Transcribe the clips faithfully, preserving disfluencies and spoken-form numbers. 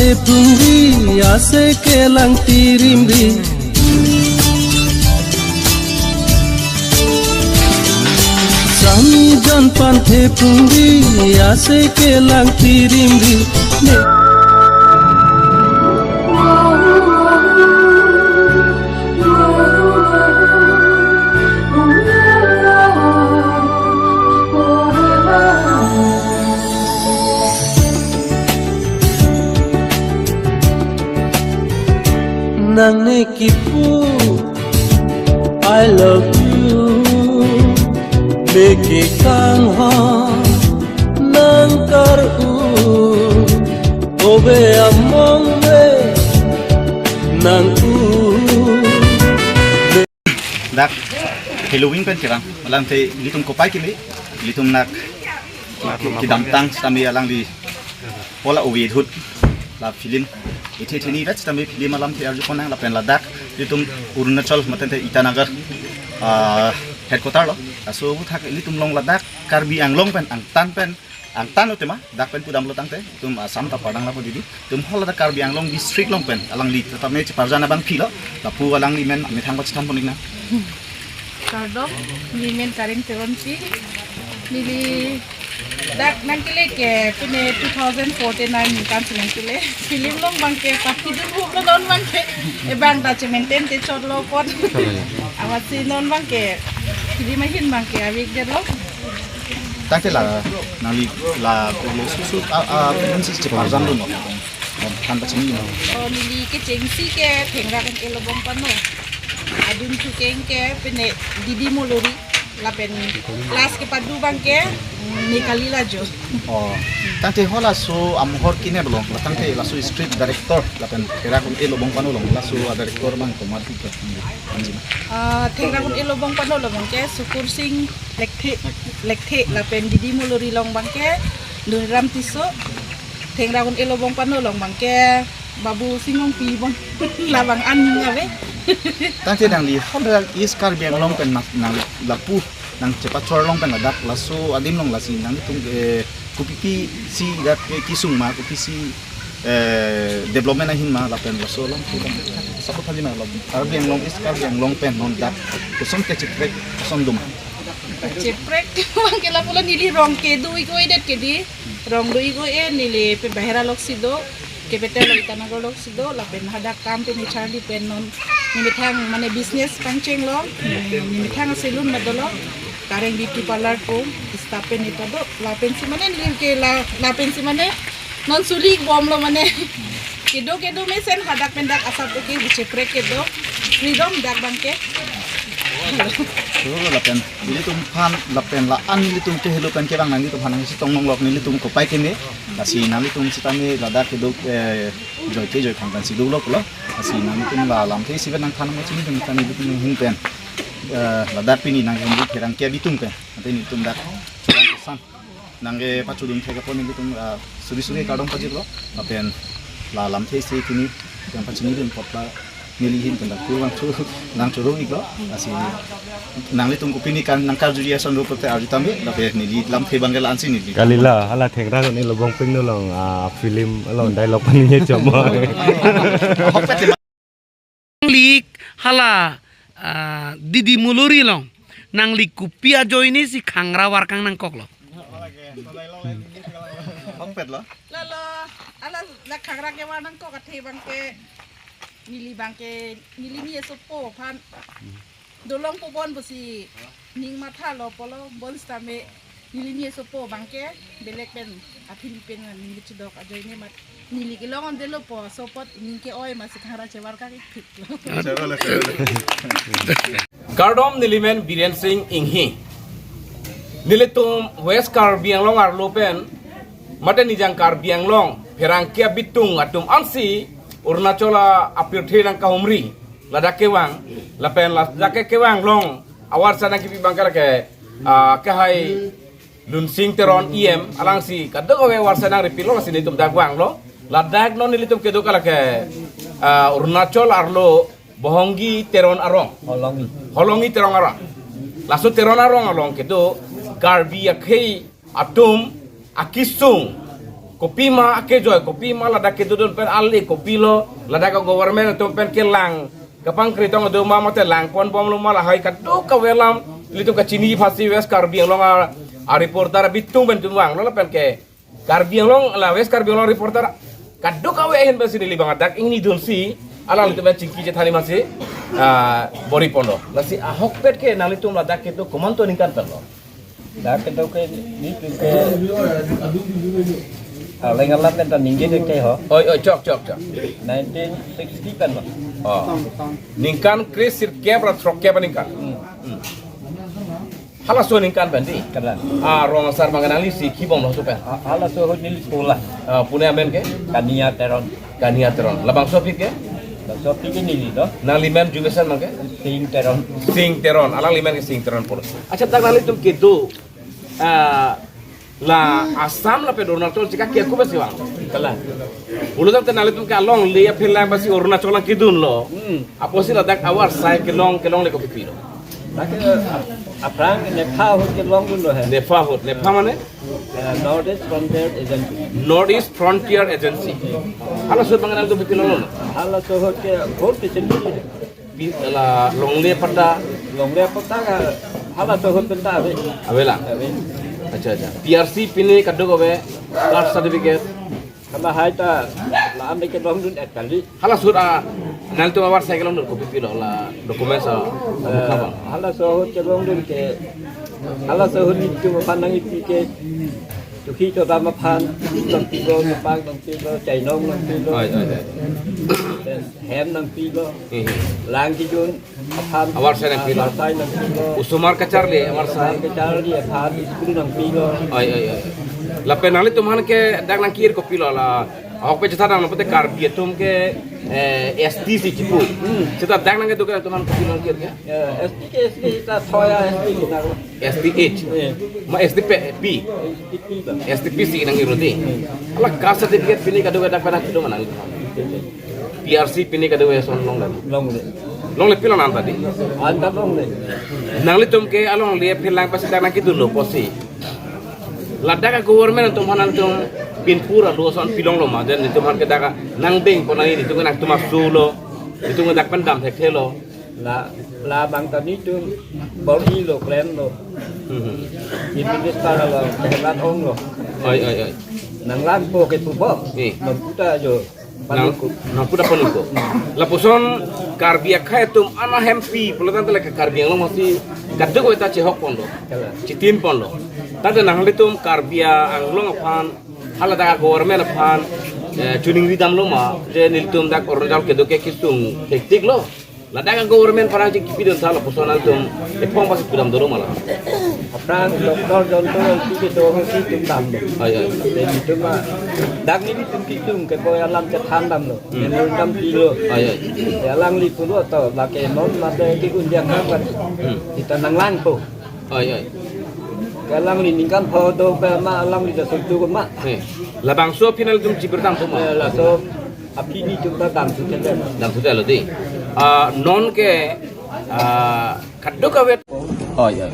Pungri ase kelang tirimri. Sami jan panthe pungri ase kelang tirimri. Nang ne kipu, I love you. Leke kang ha nang kar-u, ove among me nang u. Dak Halloween pen kerang, alang te ilitum kopai kimi, ilitum nak kedamtang sitame alangli pola uwi dhut la film. Ithi ithi ni vet sitame film alam the arju konang lapen ladak ilitum Arunachal mate te Itanagar, ah, headquarter lo. Laso aputhak ilitum along ladak Karbi Anglong pen angtan pen angtan lo tema dak pen pudamlo tangte itum asam ta pardang lapu didi. Itum hol ladak Karbi Anglong district along pen alangli tame cheparjan abangpi lo. Lapu alangli men methang pachetham ponik na. Kardom, neli men Karen Teronpi. Neli dak nangkele ke pine two thousand fourteen nang ningkan si nangkele. Film along abangke papi dun huk lo, non abangke ebang ta che-maintain te chot lo kot. Amatsi non abangke film ahin abangke awik det lo. Tangte la nangli la lo susu a a film si cheparjan lo no. Than pachini no. Oh, neli kechengsi ke Thengra Kun-e Lobong Pano. Adun chukeng ke pine Didi Molori lapen last kepadu abangke, mm, Nikali Lajo. Oh. Tangte halaso amahor kine belong, la tangte laso script director lapen Thengra Kun-e Lobong Pano along laso a director abang komat ke. Ah, Thengra Kun-e Lobong Pano along abangke Sukur Sing Lekthe, Lekthe lapen Didi Molori along abangke Doniram Tisso. Thengra Kun-e Lobong Pano along abangke Babu Sing Ongpi bon. Labang an ning ave. Tangte nangli hol East Karbi Anglong pen nang, nang lapu nang chepachor along pen ladak laso adim along lasi nanglitum, eh, kopipisi dak ke kesung ma kopisi, eh, development ahin ma lapen laso along ke sapot thanji ma lo Karbi Anglong, East Karbi Anglong pen non dak koson ke cheprek koson dum. Cheprek abangke lapu lo neli rong kedo-ik oi det ke di. Rong do-ik oi-e, neli pe bahera lok si do, capital lo Itanagar lok si do, lapen hadak kam pen charli pen non. Neli methang mane business pangcheng lo, neli methang salon ma dolo, Kareng Beauty Parlour pu, staff pen ita do, lapen si mane neli ke la, lapen si mane non sulik bom lo mane. Kedo kedo mesen hadak pen dak asap ke biche prek kedo. Freedom dak abangke. So, lapen ilitum aphan lapen la-an ilitum ke helo pen kevang nangtum aphan nangchetong longlok nelitum kopai keme. Lasi nangtum sitame ladak kedo, eh, joi ke joi khang kan si dolo pulo. Lasi nangtum la lamthe isi pen nangthan nangchini pen kami ilitum ahin pen. Eh, ladak pini nangtum pherangke abitung pen. Nanti nelitum dak. Nangkepachudun thek apot nelitum, ah, suri suri kardom pajirlo, lapen la lamthe isi kini, yang pachinidun apot la neli ahin pen dak kurvangthu nangchoro-iklo, lasi nanglitum kopine kan nangkarjuri ason rup te arju tame, lapen neli lamthe abangke la-an si neli. Kalilo, hala Thengra Kun-e Lobong Pano along, ah, film along dialogue pani chom. Ahokpet le nangli hala, ah, Didi Molori along nangli kopi ajoine si khangra varkang nangkoklo? Ahokpet lo. Lalo, hala la khangra kevar nangkok athe abangke neli abangke neli ni esopo aphan dolong po bon pusi ning mathalo pulo, bonsitame neli ni esopo abangke belek pen aphi pen ning chedok ajoine mat neli kelong on delo po, so apot ning ke-oi masi khangra chevar kak ik thik lo. Kardom, neli men Biren Sing Inghi. Nelitum West Karbi Anglong arlo pen mate nijang Karbi Anglong pherangke abitung atum ansi Arunachal apirthe nangkahumri ladak kevang, lapen ladak ke kevang along avarsa nangkipi abangke lake, ah, kehai Lunsing Teron E M alangsi kadokave avarsa nangripilo, lasi nelitum dak vanglo. Ladak non nelitum kedo ke lake, ah, Arunachal arlo Bohongi Teron arong. Holongi. Holongi Teron arong. Laso Teron arong along kedo Karbi akhei atum akesung Kopima akejoi, kopima ladak kedodun pen ali, kopilo ladak a-government atum pen kelang kapangkri tong do ma mate langponbomlo ma lahai kadokave alam ilitum kachini phasi West Karbi Anglong a, a-reporter abitung pen tum vanglo lapen ke Karbi Anglong la West Karbi Anglong reporter kadokave ahin pensi neli bang adak ingnidunsi alanglitum pen chingki chethan masi, ah, bor-iponlo. Lasi ahokpet ke nanglitum ladak kedo komantu aningkan penlo? Dak kedo ke nelitum ke aleng alam pen ta ningje de ke ho. Oi, oi, chok, chok, chok. Nineteen sixty penlo. Oh. Ningkan kresirkep ra throkkep aningkan. Hmm. Hmm. Halaso aningkan pen di. Kalang. Ah, rong asar bang nangli si kibom lo supen. Ah, halaso ahut neli sekolah. Ah, pune amen ke? Kania Teron. Kania Teron. Labangso aphi ke? Labangso aphi ke neli do. Nangli men jumesen bang ke? Sing Teron. Sing Teron. Alangli men ke Sing Teron pur. Acha, dak nanglitum kedo, ah, la Assam lapen Arunachal chika kia kuba siwang. Kalang. Pulo tangte nanglitum ke alongle aphi lang basi Arunachal nangkedunlo. Hmm. Apotsi ladak avarsai kelong, kelongle kopipilo? Dak ke, ah, aphrang NEFA ahut kelongdunlo he. NEFA ahut. NEFA mane? Eh, North East Frontier Agency. North East Frontier Agency. Halaso ahut bang nanglitum pipilonglo? Halaso ahut ke whole facility. Pi-, la longle patta? Longle patta ka halaso ahut pen ta ave. Ave lang? Ave. Acha, acha. P R C pine kadokave, caste certificate? Halahai ta la-an de kelongdun-et kali. Halaso ahut, ah, nanglitum avarsai kelongdun kopipilo la documents, ah, eh, kaba? Halaso ahut kelongdun ke, halaso ahut nelitum aphan nangkipi ke, chokhi chodam aphan, nangpilo, nangpilo, chainong nangpilo. Oi, oi, oi. Then hem nangpilo. Hmm. Lang kejun aphan. Avarsai nangpilo. Avarsai nangpilo. Osomar kacharli avarsai. Osomar kacharli aphan school nangpilo. Oi, oi, oi. Lapen nanglitum aphan ke dak nangkir kopilo la? Ahokpet chethan nang pute Karbi atum ke, eh, S T si chipu. Hmm. Seta dak nangkedo ke nanglitum aphan kopilo nangkir ke? Ya, S T ke S T ta thoya S T kita. S T H. Iya. Ma S T P, P. S T P bang. S T P si nang-iroti. Hmm. Ala caste certificate pine kadokave dak pen nangkedo ma nang? P R C pine kadokave lason longle? Longle. Longle pilo nang tadi? Anta longle. Nanglitum ke alongle aphi lang basi dak nangkedunlo pusi. Ladak a-government atum aphan nangtum pinpur alu ason pilonglo ma, then nelitum aphan ke dak nangbeng pon nangji, nelitum ke nangtum aso lo, nelitum ke dak pen dam thekthelo. La, labang ta nelitum bor-ilo, klemlo. Hmm. Chief Minister lo, Kehelat Ong lo. Oi, oi, oi. Nanglangpo ke pu bom. Eh. Nonputa jo. Nang, paningko. Nangputa paningko. Lapuson Karbi akhei atum ana hempi, pulo tangte lake Karbi Anglong masi kadokave ta chehok ponlo. Kalang. Chitin ponlo. Tangte nanglitum Karbi Anglong aphan, haladak a-government aphan, eh, choningri damlo ma, je nelitum dak Arunachal kedo ke kesung hektik lo. Ladak a-government aphan nangchingkipidun tha lapuson nangtum ephong basi pudam dolo ma la? Aphrang Doctor John Tong Engti kedo aphan kitum damlo. Oi, oi. Then itum ma, dak nelitum kitum ke boy alam chethan damlo. Hmm. Memorandum pilo. Oi, oi. Ya alangli pulo to, lake non mate ke India kan. Hmm. Kita nanglangpo. Oi, oi. Ke alangli ningkan pho do pe ma alangli ta sutu ma. Eh. Labangso aphi nanglitum chibir dampo ma? Eh, laso aphi nelitum ta damthu theklo. Damthu theklo di. Ah, non ke, ah, kadokave. Oi, oi.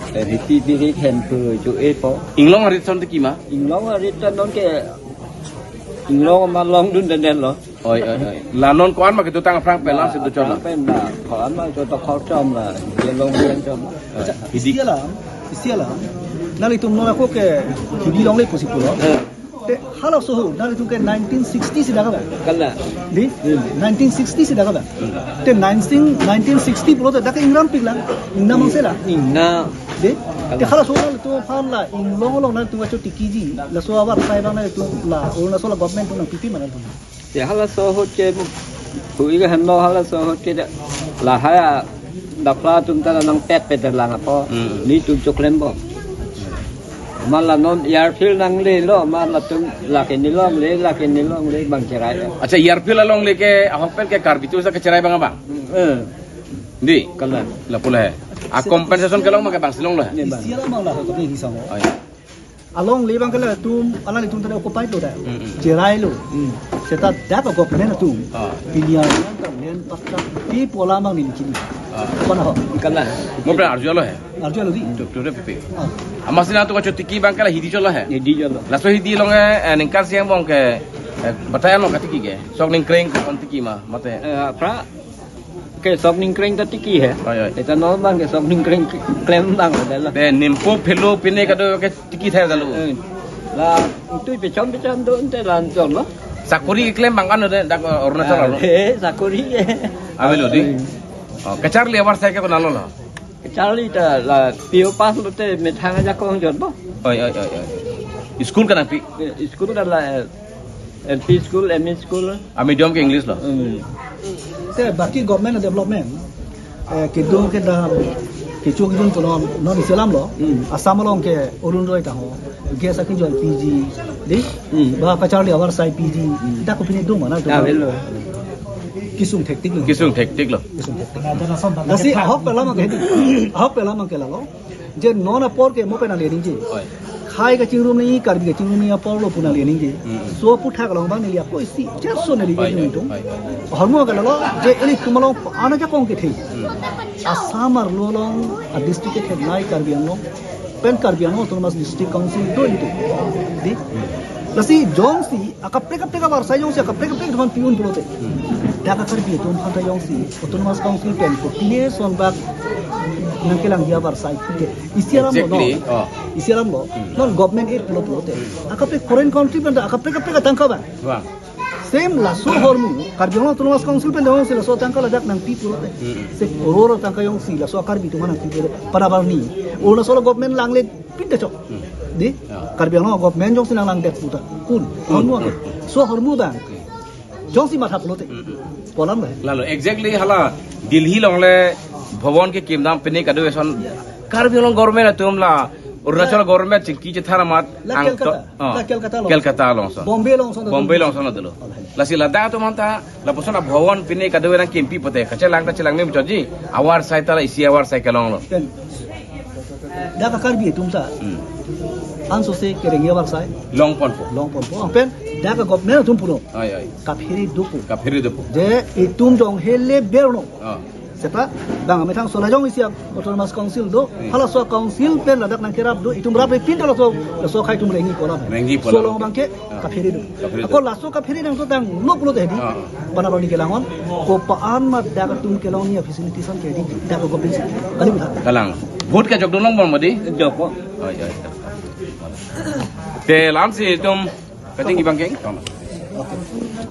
Eh, riti birik hempu ju-e po. Inglong arit ason tiki ma? Inglong arit ta non ke Inglong ma longdun denden lo. Oi, oi, oi. La non ko-an ma kedotang aphrang pen la si dochot la? Aphrang pen la. Ko-an ma kedo khorchom la. Ye long pen chom. Acha, hidi. Isi alam, isi alam. Nanglitum non ako ke hidi longle pusi pulo. Eh. Te halaso ahut, nanglitum ke nineteen sixty si dak abang. Kalang. Di? Hmm. Nineteen sixty si dak abang. Hmm. Te nineteen, nineteen sixty pulote dak ke ingrampik lang, ingna mangse lang. Ingna. Di? Kalang. Te halaso ahut nanglitum aphan la Inglong along nanglitum kachot tikiji, laso avarsai abang nanglitum la Arunachal government atum nangpipe ma nanglitum? Te halaso ahut ke hui ke henlo, halaso ahut ke lahai a-dapla atum ta nangpet pet lang apo. Hmm. Nelitum choklem bom. Ma la non airfield nanglelo, ma latum lake neli longle, lake neli longle bang cherai. Acha, airfield alongle ke ahok pen ke Karbi atum sa kecherai abang abang? Eh. Di? Kalang. Lapu le. A-compensation kelong ma ke bang si longlo he? Ne bang. Isi alam abang la ahok ni hisam. Oh, ya. Alongle abang ke latum, alanglitum ta occupied lo dak. Mm, mm. Cherailo. Mm. Seta dak a-government atum. Ah. Pini arjan ta land patta pi pu alam abang neli chini. Ah. Apa na ho? Kalang. Mo pre arjulo he? Arjulo di. Doctor P P. Ah. Amatsi nangtum kachotiki abang ke la hidi cholo he. Hidi cholo. Laso hidi along, eh, ningkan isi angbong ke, eh, batai along katiki ke. Sok ningkreng kon tiki ma, mate. Eh, pra ke sok ningkreng ta tiki he. Oi, oi. Eta non abang ke sok ningkreng klem abang dak lo. Te nimpo phelo pine kado ke tiki thai dak lo. Eh, la itu pechom pechom do ante lan chom lo. Sakori keklem abang kan dak Arunachal lo. Eh, sakori ke. Avelo dei. Hmm. Oh, kacharli avarsai ke konat lo lo. Kacharli ta la P O pass lote methang ajakong jotpo. Oi, oi, oi, oi. School ke nangpi? Eh, school ta la, eh, L P school, M E school. A medium ke English lo. Hmm. Te baki government development, eh, kedung kedam, kecho kejun punon, non isi alam lo. Hmm. Assam along ke Arun Roy ta ho. Gas akejoi P G, dei? Hmm. Ba kacharli avarsai P G. Hmm. Dak kopine dong mana tu? Ah, avelo. Kesung thektik lo. Kesung thektik lo. Kesung thektik. Lasi ahok pen alam ke, ahok pen alam ke lalo. Je non apor ke mo pen nangli ningje. Oi. Khei kachingrum ni, Karbi kachingrum ni apor lo pu nangli ningje. Hmm. So aphuthak along abang neli ako isi, cherso neli Oi, oi, ningtung. Oi. Ahormu ke lalo, je ilitum along ana ajakong kethe. Hmm. Assam arlo along, a district kethenei Karbi Anglong. Pen Karbi Anglong Autonomous District Council do ilitum. Dei? Lasi jongsi akaprek kaprek avarsai jongsi akaprek kaprek atum aphan pi-un pulote. Hmm. Dak a Karbi atum aphanta jongsi Autonomous Council pen kopine son bak nangkelangji avarsai pi-un. Isi alam lo, no? Exactly. Oh. Isi alam lo. Hmm. Non government aid pulo pulote. Hmm. Akaprek foreign country pen ta akaprek kaprek atangka abang. Wah. Same laso ahormu, Karbi Anglong Autonomous Council pen jongsi laso atangka ladak nangpi pulote. Hmm. Se koror atangka jongsi laso a Karbi atum aphan nangpi pulote. Pada barni. Arunachal government langle pinte chok. Hmm. Dei? Ya. Karbi Anglong government jongsi nanglang det puta. Kun. Kun. Ahormu. Kun. So ahormu abang. Jongsi matha pulote. Hmm. Pu alam le. Lalo, exactly hala Delhi along le bhavan kekim dam pine kado eson Karbi Anglong government atum la Arunachal government chingki chethar amat La angto. Kolkata. Oh. La Kolkata along. Kolkata along son. Bombay along son. Bombay along son dolo. Oh, hai. Lasi ladak atum aphanta lapuson abhavan pine kado nangkimpi pote kachelang ta chelang ni muchotji. Avarsai ta la isi avarsai kelong lo. Pen. Dak a Karbi atum ta. Hmm. Ansose kerengji avarsai. Long ponpo. Long ponpo. Pen dak a government atum pulo. Oi, oi. Kaphere dopo. Kaphere dopo. Je itum jong hele berno. Oh. Seta, bang amethang so la jongsi a Autonomous Council do, Hmm. halaso a council pen ladak nangkerap do, itum raprek pin ta laso, laso akhei atum rengji pu alam. Rengji pu alam. So along abang ke, Ah. kaphere do. Kaphere do. Ako laso kaphere nangtotang lo pulote dei. Ah. Pada barni kelang-on, kopi-an ma dak atum kelong ni a facility son ke dei, dak a government si. Kali bula. Kalang. Vote kejok dun long bom dei? Jok po. Oh, iya, iya. Te la-ansi itum kating abang keng. Okay.